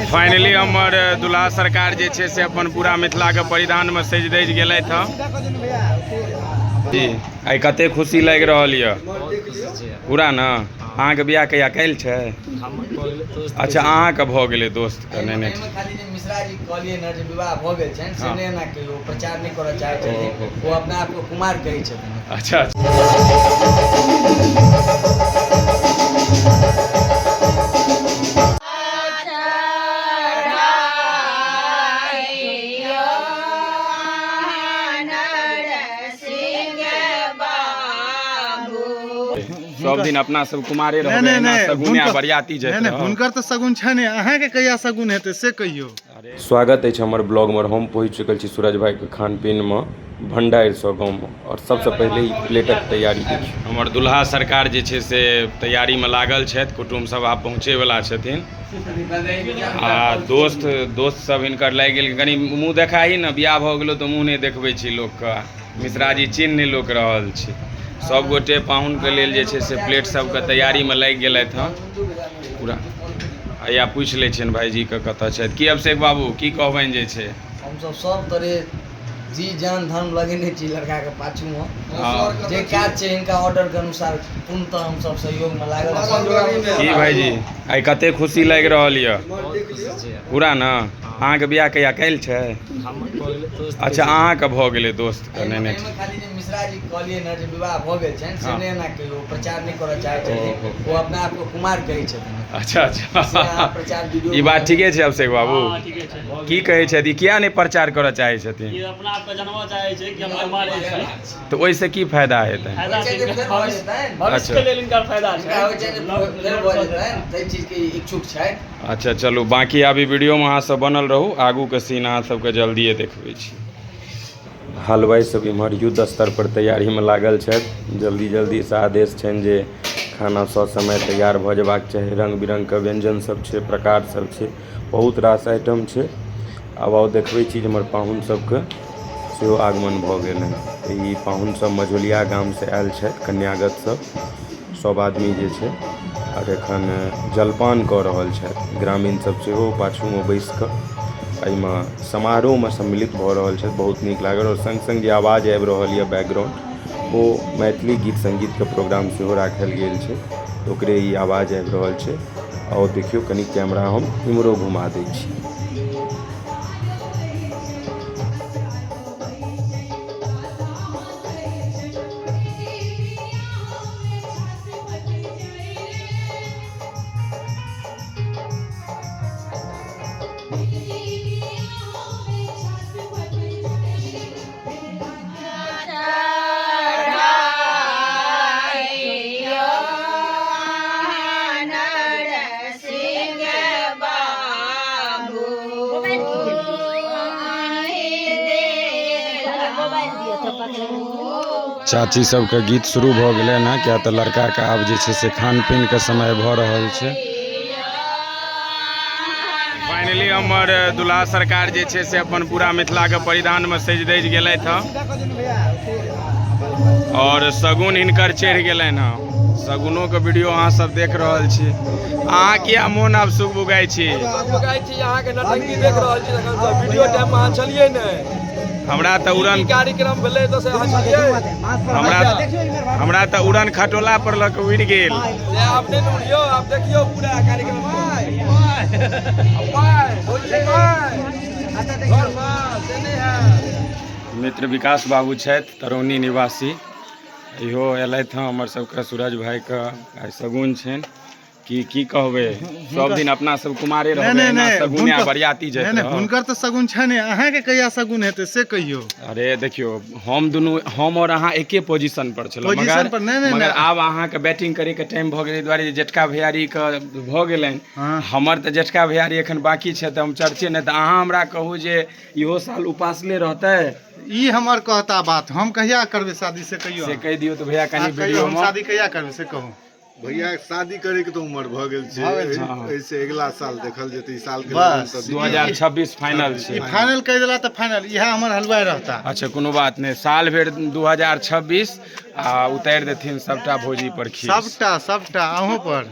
Finally हमर दुल्हा सरकार जे छै से अपन पूरा मिथिलाके परिधानमे सजि धजि गेलथि हँ। जी आइ कते खुशी लागि रहल यऽ पूरा ने। अहाँके बियाह कहिया काल्हि छै? अच्छा अहाँके भऽ गेलै दोस्तके। नहि नहि खाली जे मिश्रा जी कहलियै ने जे विवाह भऽ गेल छनि से नहि एना कहियौ, प्रचार नहि करऽ चाहै छथिन, ओ अपना आपके कुमार कहै छथिन। अच्छा सब दिन अपना सब कुमारे नहि रहबै, नहि एना नहि सगुने आ हुनकर- बरियाती नहि जाइत नहि रहब। हुनकर तऽ सगुन छै ने, अहाँके कहिया सगुन हेतै से कहियौ। स्वागत अछि हमर ब्लॉगमे। हम पहुँच चुकल छी सूरज भाइके खान पीनमे भण्डारिसँ गाँवमे, आओर सबसँ पहिले ई प्लेटक तैयारी देखियौ। हमर दुल्हा सरकार जे छै से तैयारीमे लागल छथि, कुटुम्ब सब आब पहुँचैवला छथिन आ दोस्त दोस्त सब हिनकर लागि गेल। कनि मुँह देखाही ने, बियाह भऽ गेलो तऽ मुँह नहि देखबै छी लोकके। मिश्राजी चिन्ह नहि लोक रहल छै। सब गोटे पाहुनके लेल जे छै से प्लेट सबके तैयारीमे लागि गेलथि हँ पूरा। या पूछि लै छियनि भाइजीके कतऽ छथि। की अभिषेक बाबू की कहबनि जे छै? हमसब सब तरह जी जान धर्म लगेने छी लड़काके पाछूमे। हँ। जे काज छै हिनका ऑर्डरके अनुसार पूर्णतः हमसब सहयोगमे लागल छी। की भाइजी आइ कते खुशी लागि रहल यऽ पूरा ने। अहाँके बियाह कहिया काल्हि छै? अच्छा अहाँके भऽ गेलै दोस्तके। नहि नहि एहिमे खाली जे मिश्रा जी कहलियै ने जे विवाह भऽ गेल छनि से नहि एना कहियौ, प्रचार नहि करऽ चाहै छथिन, ओ अपना आपके कुमार कहै छथिन। अच्छा से अच्छा अहाँ प्रचार वीडियो ई बात ठीके छै। अभिषेक बाबू हँ ठीके छै। की कहै छथि, ई किया नहि प्रचार करऽ चाहै छथिन? ई अपना आपके जानबऽ चाहै छै कि हम कुमारे छी। तऽ ओहिसँ की फायदा हेतै? फायदा होइ छै छै जे हिनकर फेर भऽ भविष्य, जेतनि। भविष्य के अच्छा। लेल हिनकर फायदा हिनका छै। होइ छै जे फेर भऽ जेतनि, ताहि चीजके इच्छुक छथि। अच्छा चलू, बाँकी अभी वीडियोमे अहाँ सब बनल रहू, आगूके सीन अहाँ सबके जल्दिए देखबै छी। हलवाइ सब इम्हर युद्ध स्तर पर तैयारीमे लागल छथि। जल्दी जल्दीसँ आदेश छनि जे खाना ससमय तैयार भऽ जेबाक चाही। रङ्ग बिरङ्गके व्यञ्जन सब छै, प्रकार सब छै, बहुत रास आइटम छै। आब आउ देखबै छी जे हमर पाहुन सबके सेहो आगमन भऽ गेल हँ। ई पाहुन सब मझौलिया गामसँ आयल छथि, कन्यागत सब सब आदमी जे छै आओर एखन जलपान कऽ रहल छथि। ग्रामीण सब सेहो पाछूमे बैस कऽ एहिमे समारोहमे सम्मिलित भऽ रहल छथि। बहुत नीक लागल। आओर सङ्ग सङ्ग जे आवाज आबि रहल यऽ बैकग्राउंड, ओ मैथिली गीत सङ्गीतके प्रोग्राम सेहो राखल गेल छै, तऽ ओकरे ई आवाज आबि रहल छै। आओर देखियौ कनि कैमरा हम इम्हरो घुमा दै छी। चाची सबके गीत शुरू भऽ गेलै हँ, किया तऽ लड़काके आब जे छै से खान पीनके समय भऽ रहल छै। फाइनली हमर दुल्हा सरकार जे छै से अपन पूरा मिथिलाके परिधानमे सजि धजि गेलथि हँ आओर सगुन हिनकर चढ़ि गेलनि हँ। सगुनोके वीडियो अहाँ सब देख रहल छी। अहाँ किया मोन आब सुगबुगाइ छी? सुगबुगाइ छी, अहाँके नटंकी देख रहल छी तखन से। वीडियो टाइम मे अहाँ छलियै नहि। हमरा तऽ उड़न की कार्यक्रम भेलै तऽ से अहाँ छलियै? हमरा हमरा तऽ उड़न खटोला पर लऽ कऽ उड़ि गेल। से आब नहि उड़ियौ, आब देखियौ पूरा कार्यक्रम। मित्र विकास बाबू छथि, तरौनी निवासी, इहो एलथि हँ। हमर सबके सूरज भाइके आइ सगुन छनि। की की कहबै, सब दिन अपना सब कुमारे नहि रहबै, नहि एना नहि सगुने आ हुनकर- बरियाती जाइत नहि नहि रहब। हुनकर तऽ सगुन छै ने, अहाँके कहिया सगुन हेतै से कहियौ। अरे देखियौ, हम दुनू हम और अहाँ एके पोजीशन पर छलहुँ, पोजीशन मगर पर नहि, नहि, मगर नहि। आब अहाँके बैटिंग करे के टाइम भऽ गेलै, दुआरे जे जेठका भैयारी के भऽ गेलनि। हँ। हमर तऽ जेठका भैयारी एखन बाँकी छै, तऽ हम चर्चे नहि। तऽ अहाँ हमरा कहू जे इहो साल उपासले रहतै? ई हमर कहता बात, हम कहिया करबै शादी से कहियौ। से कहि दियौ तऽ भैया कनि अहाँ कहियौ, वीडियो हम मे शादी कहिया करबै से कहू। भैया शादी करे के तो उम्र भऽ गेल छै, भऽ गेल छै। एहिसँ अगिला साल देखल जेतै, ई साल के बस। लगन तऽ 2026 फाइनल छै। ई फाइनल कहि देला तऽ फाइनल, इएह हमर हलवाइ रहता। अच्छा कोनो बात नहि, साल भरि 2026 आ उतारि देथिन सबटा भौजी पर खीर। सबटा सबटा अहूँ पर।